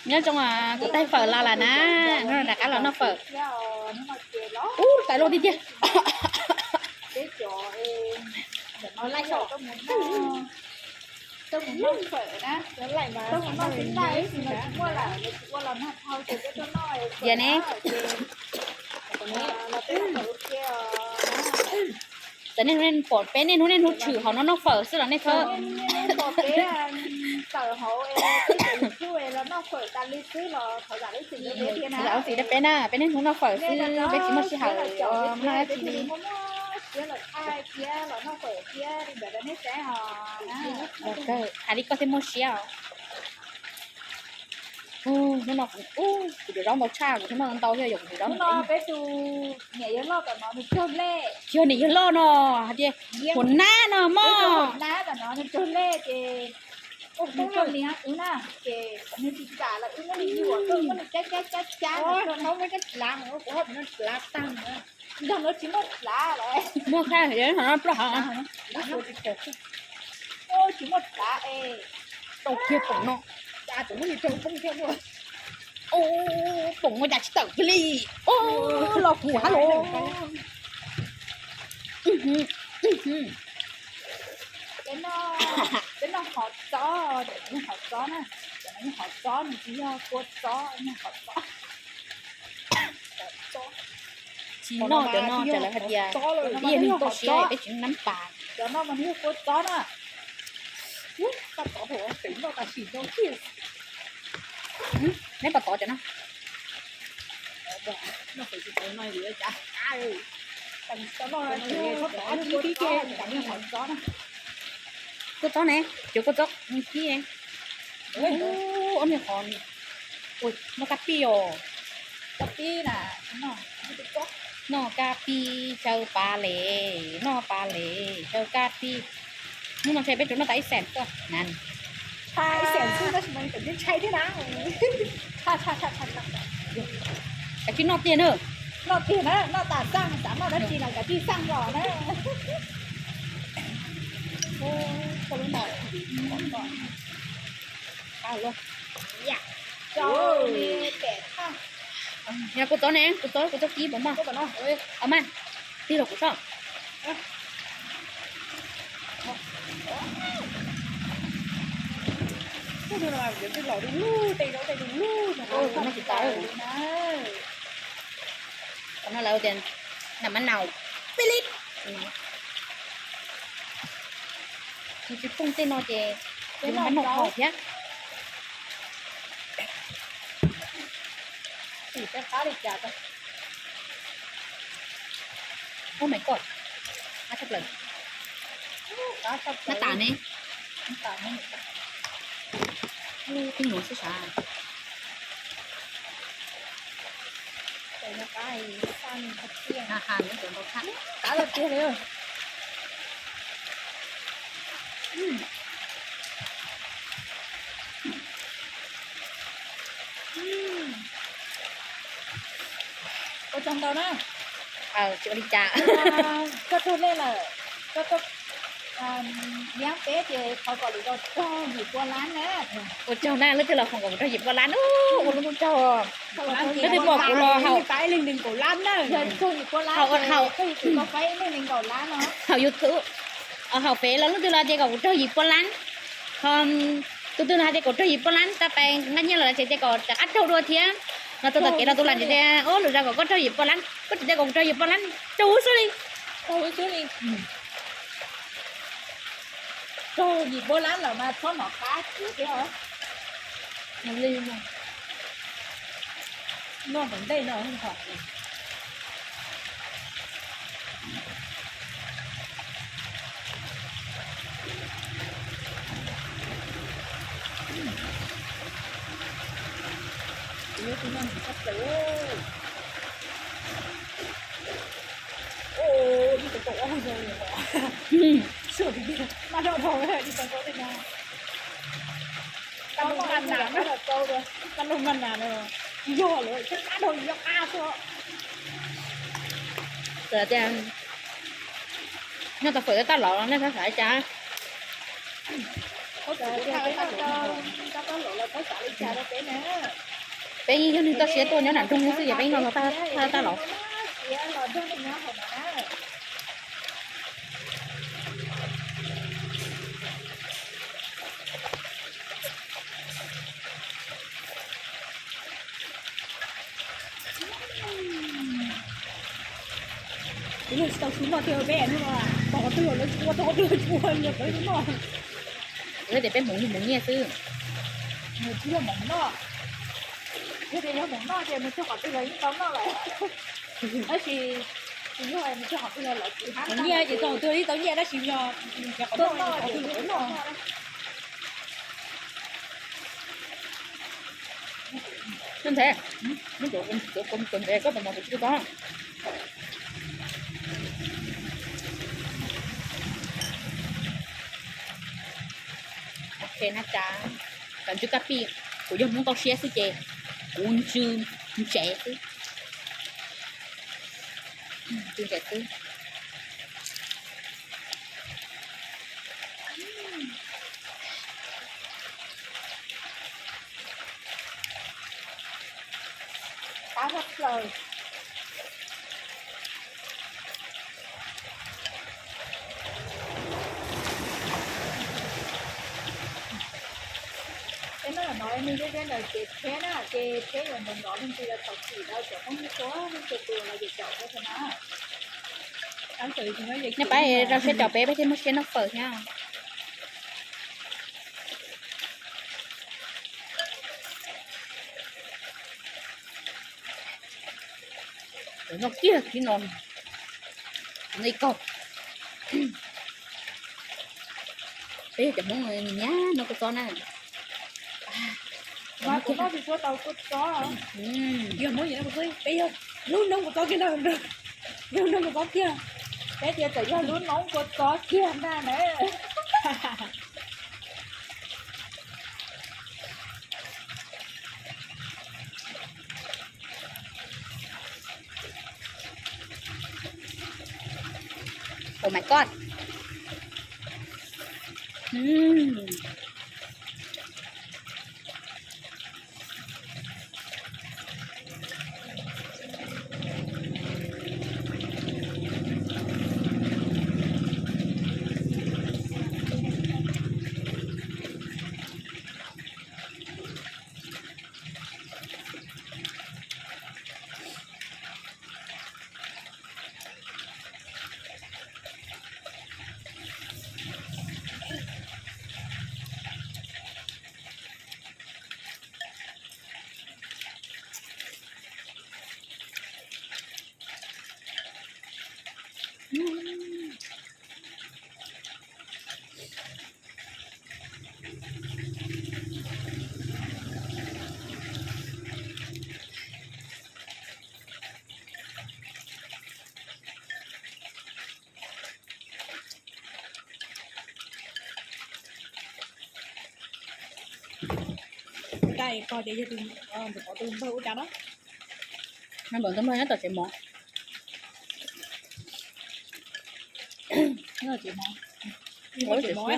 Nyob zoo, kuv taig fawm los lawm na, no rov qab los noj fawm. Ub, tais loj tiag tiag. Yog ne, txawm nej hnub nej pom peb niaj hnub niaj hnub tshwm hauv no noj fawm xwb los nej thov zam lub txim rau peb na, peb niaj hnub noj fawm xwb, peb tsis muaj sij hawm noj dab tsi li. Hais li koj thiaj muaj siab os. Hnub no kuv, kuv cov zaub ntau tshaj, kuv thiaj noj ntau thiab yog kuv cov zaub no. Yog niam yawg loj no hais tias, hua nab no mog. Muaj tag, muaj plaub hau. Tsis muaj plav es rau kiag poom no, poom no cas tsis tawm kiag li. Los kuv hab los. Peb noj hov txob, cov no yog hov txob na, cov no yog hov txob, nws tsis yog kua txob, yog hov txob. Tsis noj cov no, cov lawv hais tias ib yam li kua siab, peb tsis nab pas. Cov no mas nws yog kua txob na. Neb puas tov cov no? Kua txob ne, cov kua txob kib. Ob niag qhov, noj kab pib os. Noj kab pib xyaw pas les, noj pas les xyaw kab pib. Hnub no ntshe peb tsuas noj tas ib xees xwb na. Kav tsij noj tiag na. Noj tiag na, noj tas xaj, xav noj dab tsi los kav tsij xaj los na. Yog kua txob ne, kua txob, kua txob kib puas maj? Mas tig los kuv soj. Qhov no lawv tias nam mab nau pib li. Nws tsis phooj tej no ces yus mab nau hau thiab. Tim peb qab li cas. Oh my god, qab tshaj plaws. Nab tas ne. Pheej nuav xwb sav. Ha ha, nyob cov ntau tshaj. Qab tiag li. Ua tsaug ntau na. Tsis ua li cas. Koj raug lej lawm, koj, koj liab peb ces thov kom lwm zaus raug yim pua lab na. Ua tsaug na, leej twg los foom kom kuv raug yim pua lab, ua lub ntuj tsaug. Leej twg pom kuv los haus, haus, haus YouTube, haus fev los leej twg los ces kom kuv raug yim pua lab. Ho tus twg los hais tias kom raug yim pua lab, tau pais nqa nyiaj los lawm ces tias kom rov qab raug dua thiab. Los tau tom kev los tus lam tias, ub, lwm zaus kom koj raug yim pua lab, koj tsis tias kom kuv raug yim pua lab, raug huv xwb li. Raug yim pua lab lawm mas txhob hnov qab kuv thiab os. Noj tom ntej no. Maj lug maj nas, yog lawm thiab qab dhau yog qab xwb. Txawm tias noj tau fawm tab tom los nej xav xav li cas? Peb noj tau tab tom los los txhob xav li cas rau peb na. Peb yog neeg toj siab tuaj nyob nram nroog xwb ces peb no los tag los. Kuv yog tsis tau xub noj tiag peb no, pom qhov twg los tsis ua, tau qhov twg los tsis ua, nyias peb xub noj. Tias peb hmoov yog hmoov nyiaj xwb. Nws tsis yog hmoov noj, yog tias yog hmoov noj ces mus txog qhov twg los yeej tau noj lawm. Tab sis tsis yog mus txog qhov twg los lawv tsis hab nyiaj ces txog qhov twg yeej tau nyiaj, tab sis yog nws tsis qhov noj, qhov twg los noj. Ntev, muab cov ntawd koj pom mos kuv tsis tau. Ok na cas, cov ntsw kab pij, kuv yog Hmoob toj siab xwb ces kuv ntsw ntsev xwb. Ntsw ntsev xwb. Qab tshaj plaws. Peb noj no, nws deb deb ntawd ces tsheb na, ces tsheb yuav ntov ntov leej twg los thaum txim lawm cov Hmoob ib txhua leej twg tus los ces caum peb na. Nej pab rau siab caum peb, peb thiaj muaj siab noj fawm thiab. Noj kiag kiv no, noj ib kaug. Peb yog cov Hmoob nyab noj kua txob na. Kuv noj tsis tshua tau kua txob. Yog Hmoob nyab noj kua txob, peb yog lub noob kua txob kiag na, lub noob kua txob kiag. Peb tias txawm yog lub noob kua txob kiag ntag na. Oh my god. Dai ko ces yog tus, tus pov tus npawg ua cas na. Npawg tus npawg nyob tom tsev mov. Nyob tom tsev mov. Tsev mov.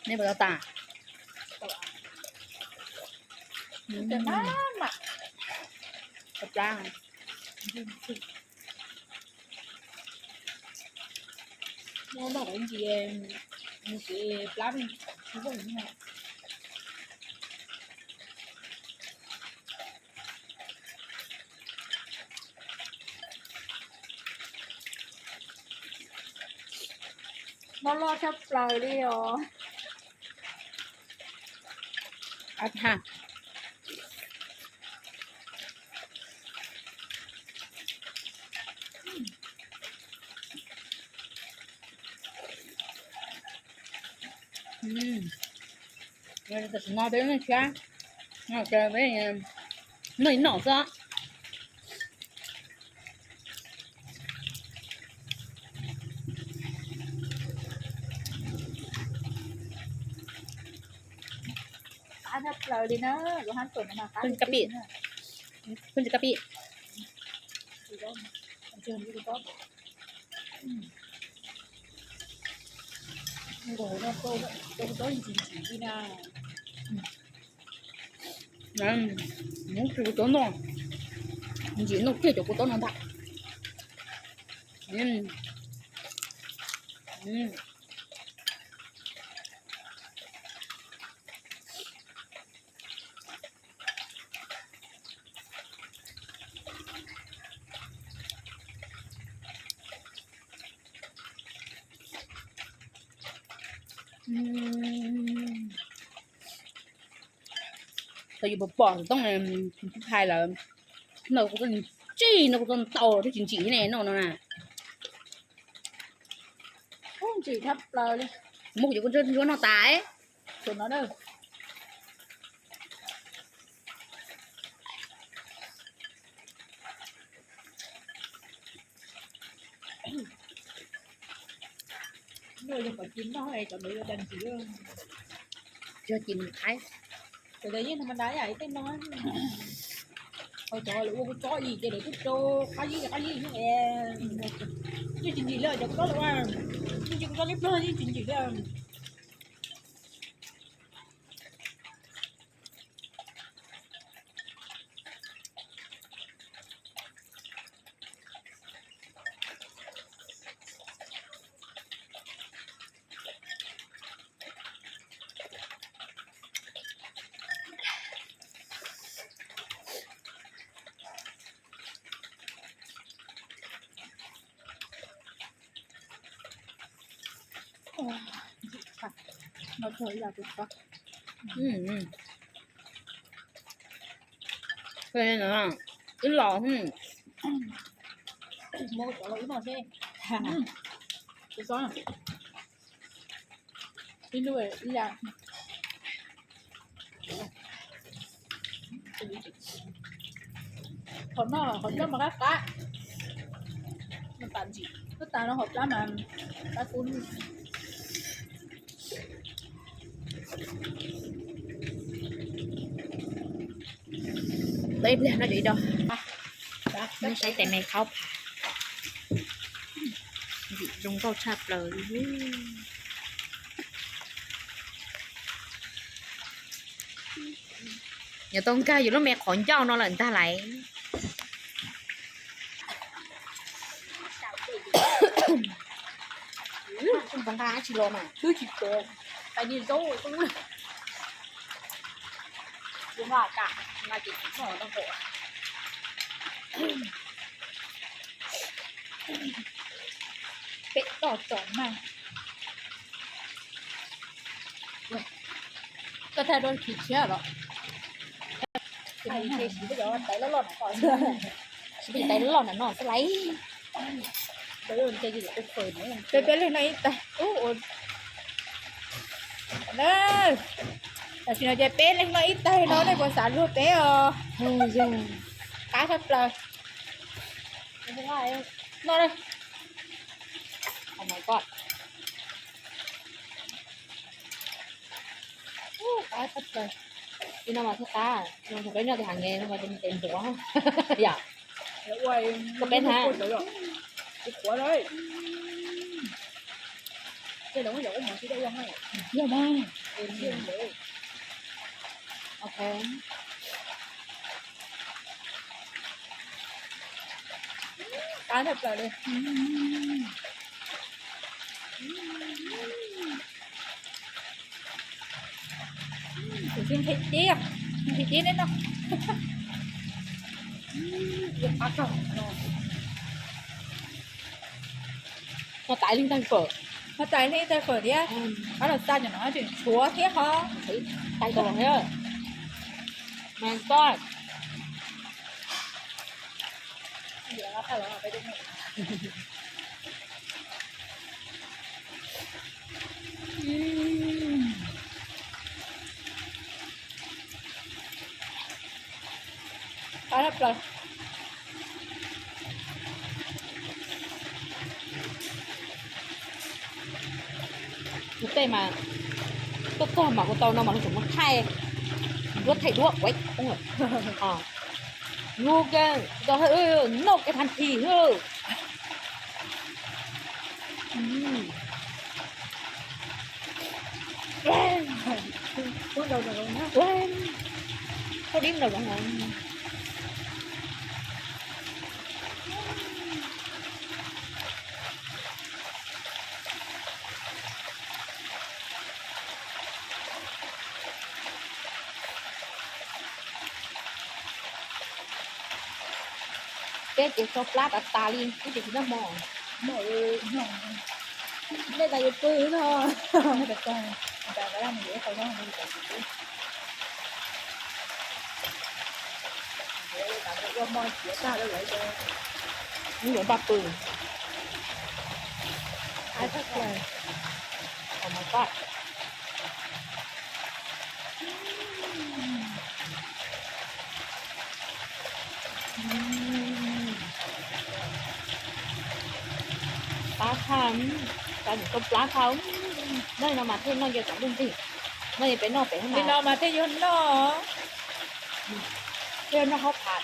Nej puas tau tas? Noj loj tshaj plaws li os. Tam sim no peb noj tshiab, peb noj ib noj xwb. Kab pij, kab pij. Nkaus no rau, rau kuv tob ntsim ntsim li na. Mus kuv tob no, ntsim no kiag cov kuv tob no ntag. Thaum yus pom pom xov tooj hais lawm, no kuv tsis, no kuv tau ntau twb tsis ntsim thiab ne, noj no na. Ntsim tshaj plaws li. Muab kuv cov kua ntsuab noj tas. Sum no na. Yog cov ntawd yog cov ntsim, yog cov ntsim Thaib. Cov ntawd yeej tha ma da ib yam li tej no. Ho cov lawv ua kua txob ib ces lawv twb rau qab zib qab zib yeej, yeej tsis ntsim li cov kua txob lawv ua, yeej tsis kua txob liab ploog yeej tsis ntsim li. No tsuag ib yam tus tod. Ib los, muab cov los ib no seb. Tus tod, ib lub ib yam. Qhov no qhov coj mas qab qab, tas ntsim, tas no hauv plab mas qab kub. Ib pliag no ces ib do, nej saib tais me khaub phav, zoo nkauj tshaj plaws li. Yuav tau nkag yus lub me qhov ncauj no lawm ntag lauj. Nqa dab tsi los mas twb tsis tuav, tais niag zaub tub. Kuv nqa kam, nqa ces kuv noj tau nkaus. Peb toj tsom mas. Koj thaij dua khiv tshiab los? Tais loj loj na, tais loj loj na no xwb lauj. Peb, peb leeg noj ib tais. Tam sim no ces peb leeg noj ib tais no nej puas xav luag peb os? Qab tshaj plaws. Noj, oh my god. Qab tshaj plaws. Li no mas thiaj qab, no thaum peb nyob tim Haav Nkees no mas ces tes ntuav yom. Koj peb na. Yog mas. Ok. Qab tshaj plaws li. Kuv tsis nqhis tib, nqhis tib neb no. Qab kawg no. Ho tais leej tais fawm, ho tais leej tais fawm thiab. Qab los xa cov no tseem tshuav thiab ho. Tais tau los thiab. My god. Qab tshaj plaws. Kuv tej mas, koj koj mas kuv tau no mas luag tseem muab thaij, duab thaij duab ua ib poob lawm. Luag kawg, noj kawg thav thi hwb. Ua, thaub dib nraum zoov. Peb ces so plab tas tas li, ib tsis tsis noj hmo. Nej tas yuav pw no. Yuav pab pw. Oh my god. Plab thaj, cov niam tau plab thaj, noj no mas thiaj noj nce tom ntuj nti. Noj pem noj pem li no mas thiaj yuav noj, thiaj noj hauv qab.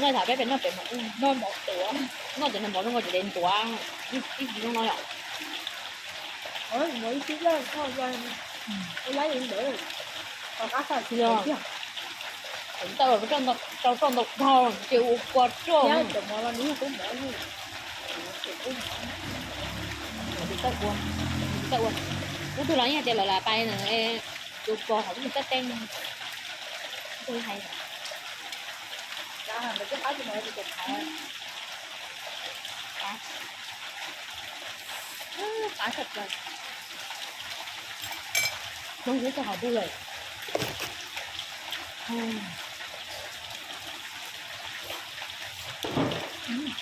Noj tham peb pem noj pem mov, noj mov tuav, noj cov noj mov zoo nkaus cov dev ntuav, ib ib no yom. Ntawd rau roj ntau dhau ces ua kua roj. Ua, ua, ub tug los yeej tias lawv lam pais tus pog hauv lub txaj teeb, tus hais. Hmoob kuv txog qhov twg lawm?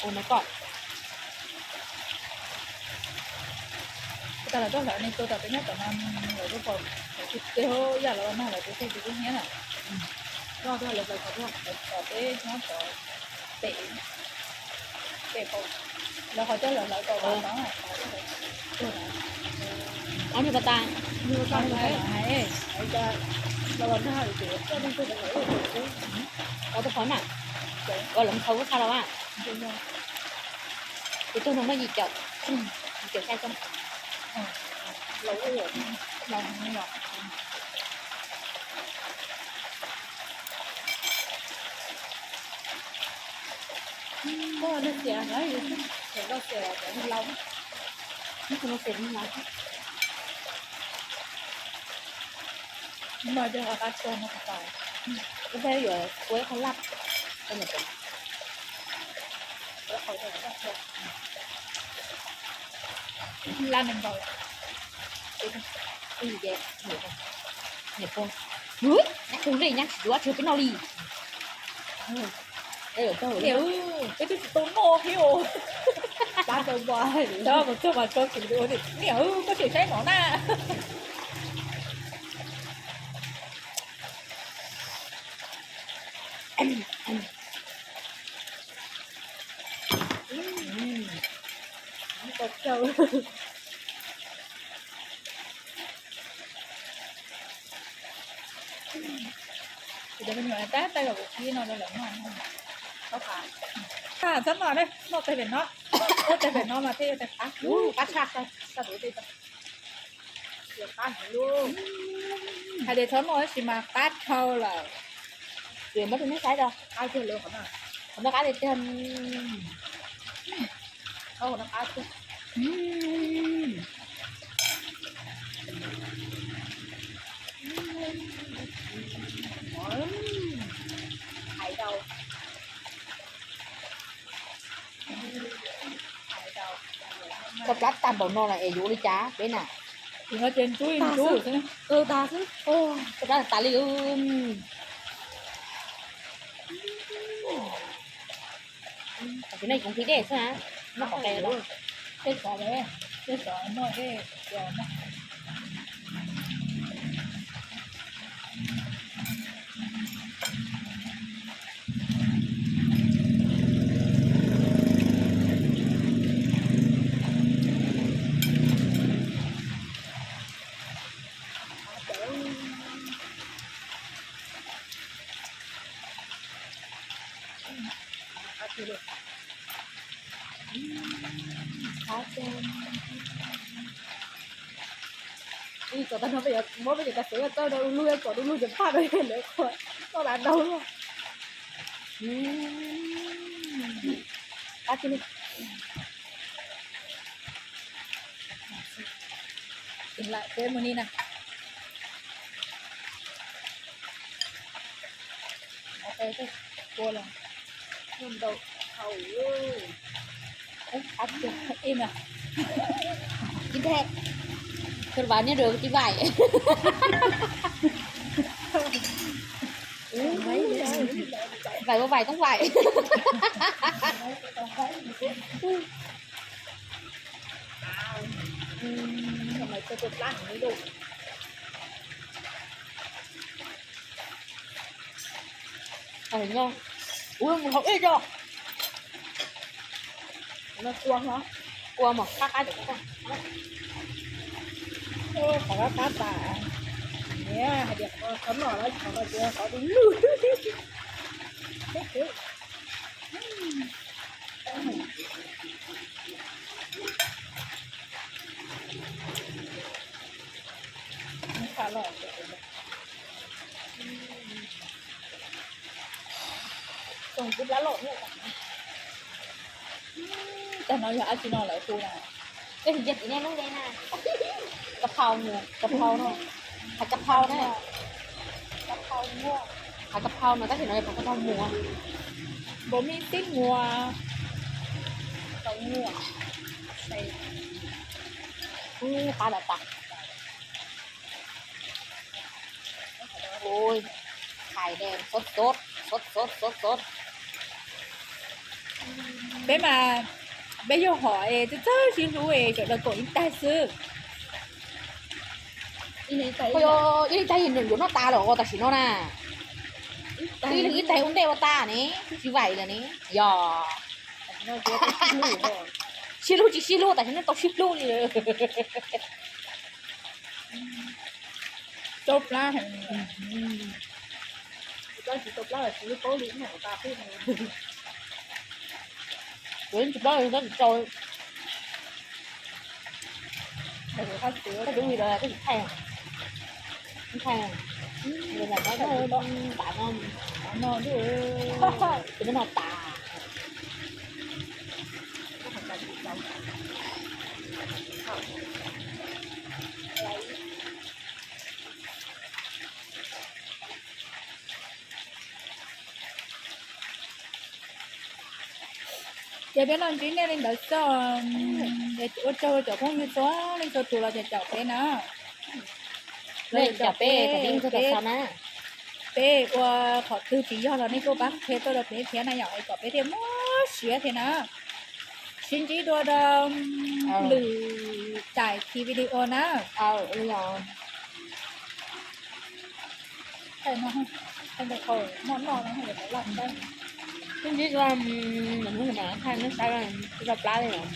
Oh my god. Kuv tas lawv tuaj hlawv nej tuaj tas peb nyob tom no, lawv tuaj pom lawv tsis tes hauj yaj lawv los mag lawv tus txuj tus kub hnyiab na. Lawv tom peb nyob tom pem, pem lawv qhov coj lawv hlawv tom vaj no. Ob niag pas tas, ov tus qhov na, ua lawv thaum ub xa los a, tus tug no muaj yim caum, yim caum xya xyoo. Laj nees nkaus. Niam pog, nyab tus nplej nyab tsis yuav tsis pub noj li. Niam, peb twb tsis tau noj thiab. Tab mus txog mas tso kiag ua tias niam, koj tseem saib mov na. Cov me nyuam tab tab los kuv kib no rau lawv noj. Txhob noj, noj tes pem no, noj tes pem no mas thiaj yuav tes qab. Qab tshaj, qab tus tej. Hais tias txhob noj tab sis mas qab dhau lawm. Muab rau nej saib rau. Qab tiag, qhov no qab tiag tiag. Hais rau. Koj plab tag npaum no lawm es yuav ua li cas peb na? Tus no ces ntsuj ntsuj xwb, koj plab tas li. Tam sim no kuv nqhis dej xwb na, noj qos qe. Tej xov, tej xov noj dej. Ib tsam tag no peb yuav muab peb cov kav xev txawb rau du lug, yuav kom du lug ces phaj rau lawv qhuas toj lav daug luaj. Qab kiag li. Tig lawm peb mus ni na. Ua los ntau hau. Qab kiag ib na. Ib teg. Khaws vas nyob rau tib vais. Vais ua vais toob vais. Ua mus haus ib co. Kua mas qab qab cov kua. Qhov qab qab tas. Niam hais tias qhov no los qhov no ces qhov du lug. Tag no yog dab tsi no lawv hu na? Kav phau, kav phau no, hais kav phau na. Hais kav phau no tab sis no yog kav phau muas. Npaum me xib muas. Qab lawm tas. Ui, hais de, sốt sốt, sốt sốt, sốt sốt. Peb mas, peb yog hom es txawj txawj sib hlub es sawv daws koom ib tag xwb. Ib leeg ib tag yuav noj tas lawm os tam sim no na. Ib leeg ib tag ua ntej ua tag ne, twb tsis vaim lawm ne. Yog sib hlub tsis sib hlub tam sim no tau sib hlub li lawm. Tau plab heev. Tsis tau plab los tsis paub li, tab sis tsis paub li, tab sis tau. Tab sis li los tab sis thaij, thaij, tas no, tas no, tus no tas. Ces peb los ntsib nej li ntawd xwb. Ua tsaug cov phooj ywg txhua leej txhua tus los caum peb na. Los caum peb, peb ua qhov twg tsis yog los nej kuj pab qhia tuaj rau peb thiab na yom, es kom peb thiaj muaj siab thiab na. Sib ntsib dua rau lwm daim video na. Sib ntsib dua, hnub no thaij nej saib, tsis tau plab li os.